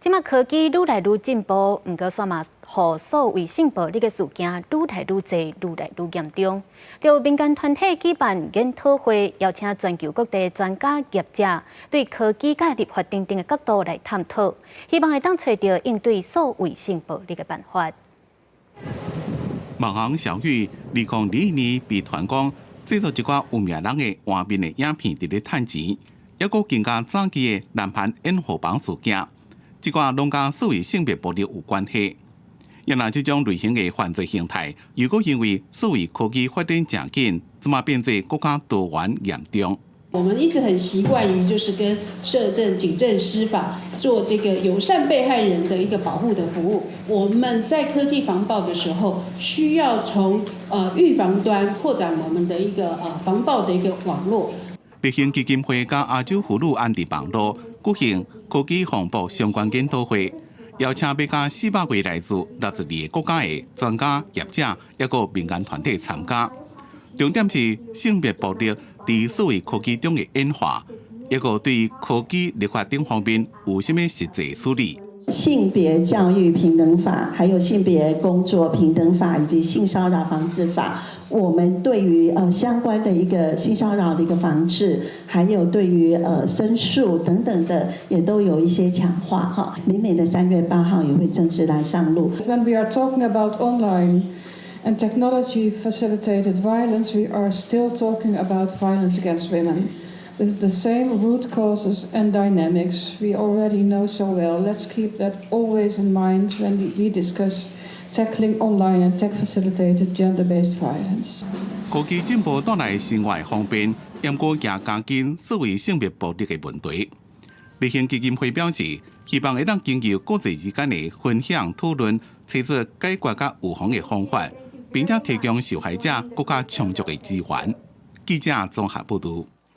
這馬科技愈來愈進步，毋過煞嘛，予數位性暴力的事件愈來愈濟，愈來愈嚴重。就民間團體舉辦研討會，邀請全球各地專家學者，對科技佮立法等等的角度來探討，希望會當揣著應對數位性暴力的辦法。網紅小玉2021年被傳講製作一寡有名人的畫面的影片，佇咧趁錢，抑閣更加早期的南韓煙火房事件。這寡攏佮數位性別暴力有關係。原來這種類型的犯罪形態，如果因為數位科技發展誠緊，這馬變做閣較多元嚴重。我們一直很習慣於就是跟社政、警政、司法做這個友善被害人的一個保護的服務。我們在科技防暴的時候，需要從預防端擴展我們的一個防暴的一個網絡。立行基金會佮亞洲婦女安置網絡舉行科技防暴相關研討會，邀請欲加400位來自62個國家的專家學者，抑閣民間團體參加。重點是性別暴力佇數位科技中的演化，抑閣對科技立法等方面有啥物實際處理。性別教育平等法，還有性別工作平等法以及性騷擾防治法，我們對於相關的一個性騷擾的一個防治，還有對於申訴等等的，也都有一些強化哈。明年的3月8號也會正式來上路。 When we are talking about online and technology facilitated violence, we are still talking about violence against women, with the same root causes and dynamics we already know so well. Let's keep that always in mind when we discuss tackling online and tech-facilitated gender-based violence. 科技進步帶來生活方便，毋過也加緊數位性別暴力的問題。立行基金會表示，希望會當經由國際之間的分享討論，揣出解決佮預防的方法，並且提供受害者閣較充足的資源。記者綜合報導。